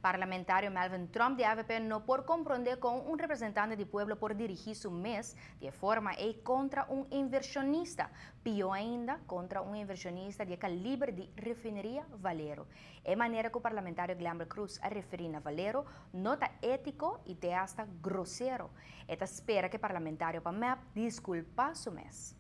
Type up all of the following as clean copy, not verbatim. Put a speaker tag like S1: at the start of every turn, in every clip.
S1: Parlamentario Melvin Tromp di AVP no por compronde con un representante di pueblo por dirigi su mes di forma ey contra un inversionista, pio ainda contra un inversionista di caliber di refineria Valero. E manera cu parlamentario Glenbert Croes a referi na Valero no ta etico y te hasta grosero. E ta spera cu parlamentario pa MEP disculpa su mes.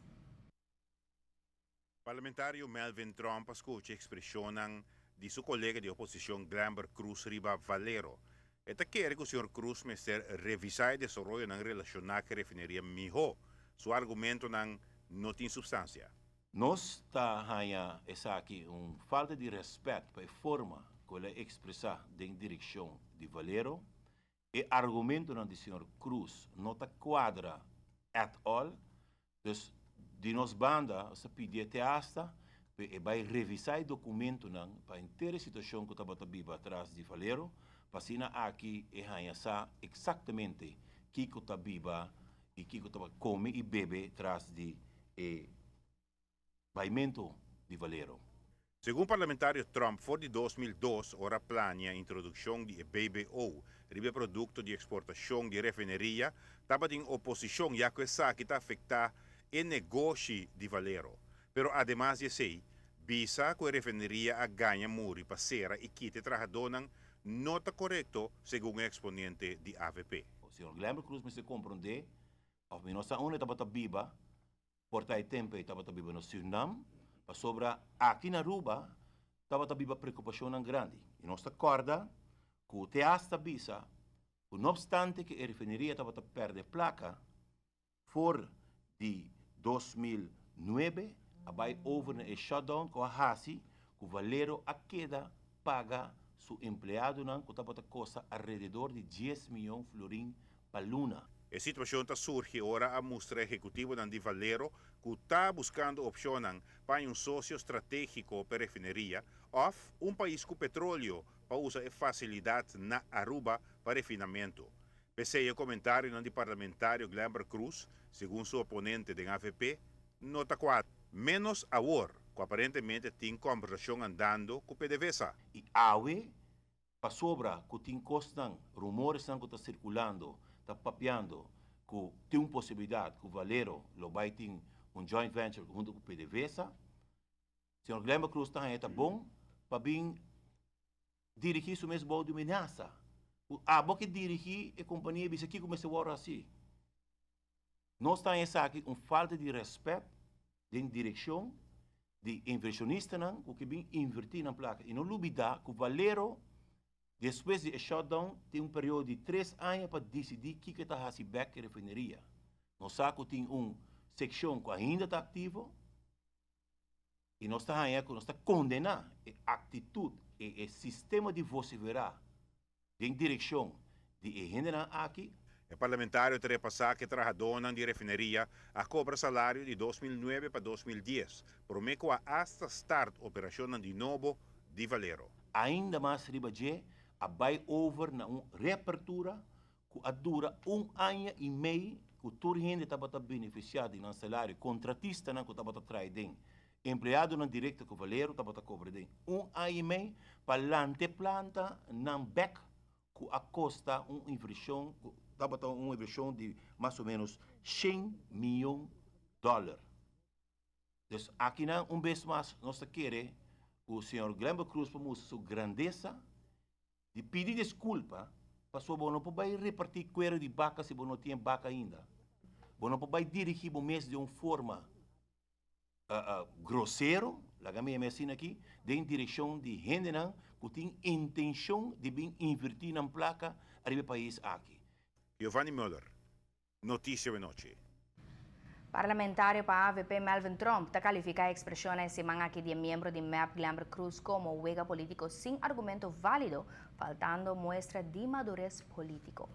S2: Parlamentario Melvin Tromp a scucha expresion di su colega di oposicion Glenbert Croes riba Valero. E ta kere cu señor Croes mester revisa e desaroyo nan relaciona cu refineria miho. Su argumento nan no tin substancia.
S3: Nos ta haya esaki un falta di respet pa e forma cu el a expresa den direccion di Valero. E argumento nan di señor Croes no ta cuadra at all. Dus di nos banda, nos ta pidi te hasta e bay revisa e documento nan pa entera situacion cu tabata biba atras di Valero, pa asina aki e haya sa exactamente kico ta biba y kico ta come y bebe tras di e baimento di Valero.
S2: Segun parlamentario Tromp, for di 2002, ora plania introduccion di BBO, riba producto di exportacion di refineria, tabata den oposicion ya cu esaki ta afecta e negoshi di Valero. Pero ademas di esey, bisa cu e refineria a gaña muri pa cera y kita trahadornan no ta corecto, segun e exponente di AVP.
S3: Señor Glenbert Croes mester comprende, of mi no sa unda tabata biba, por ta e tempo tabata biba na Surinam, pasobra aki na Aruba, tabata biba preocupacion grandi. Y nos ta corda cu te hasta bisa, cu no obstante cu e refineria tabata perde placa, for di 2009, a bay over na e shutdown cu a hasi, cu Valero a keda paga su empleadonan cu tabata costa alrededor di 10 miyon florin pa luna.
S2: E situacion ta surgi ora a mustra ehecutivo di Valero cu ta buscando opcion pa un socio strategico pa refineria of un pais cu petroleo pa usa e facilidad na Aruba pa refinamento. P'esey e comentario di parlamentario Glenbert Croes, segun su oponente di AVP, no ta cuadra. Menos awor, cu aparentemente tin conversacion andando cu PDVSA.
S3: Y awe, pasobra cu tin cosnan, rumores cu ta circulando, ta papiando, cu tin un posibilidad cu Valero lo bay tin un joint venture hunto cu PDVSA. Señor Glenbert Croes ta bon pa bin dirigi su mes di menasa. Abo cu dirigi e compania bisa aki cuminsa asina. Nos ta aki un falta di respet den direccion di inversionistanan cu ta bin inverti nan placa. Y no lubida cu Valero, despues di shutdown, tin un periodo di 3 aña pa dicidi kico ta haci back refineria. Nos sa tin un seccion cu ainda ta activo y nos ta nos ta condena e actitud y e sistema di vocifera den direccion di hende aki.
S2: E parlamentario ta repasa cu trahadornan di refineria a cobra salario di 2009 pa 2010, prome cu hasta start operacion di nobo di Valero.
S3: Ainda mas riba dje, a bay over na un reapertura cu a dura un aña y mey cu tur hende tabata beneficia di nan salario, contratistanan cu tabata traha den, empleadonan directo cu Valero tabata cobra den un aña y mey pa lanta planta nan back cu a costa un inversion, tabata un inversion di mas o menos 100 miyon dollar. Dus aki nan un bes mas nos ta kere cu señor Glenbert Croes pa mustra su grandeza di pidi disculpa, pasobra bo no por bay reparti cuero di baca si bo no tin baca ainda. Bo no por bay dirigi bo mes di un forma grosero, laga mi asina aki, den direccion di hendenan cu tin intencion di bin inverti nan placa riba e pais aki.
S2: Giovanni Müller, Noticia di Nochi.
S1: Parlamentario pa AVP Melvin Tromp ta califica e expresion e siman aki di miembro di MEP Glenbert Croes como wega politico sin argumento valido, faltando muestra di madurez politico.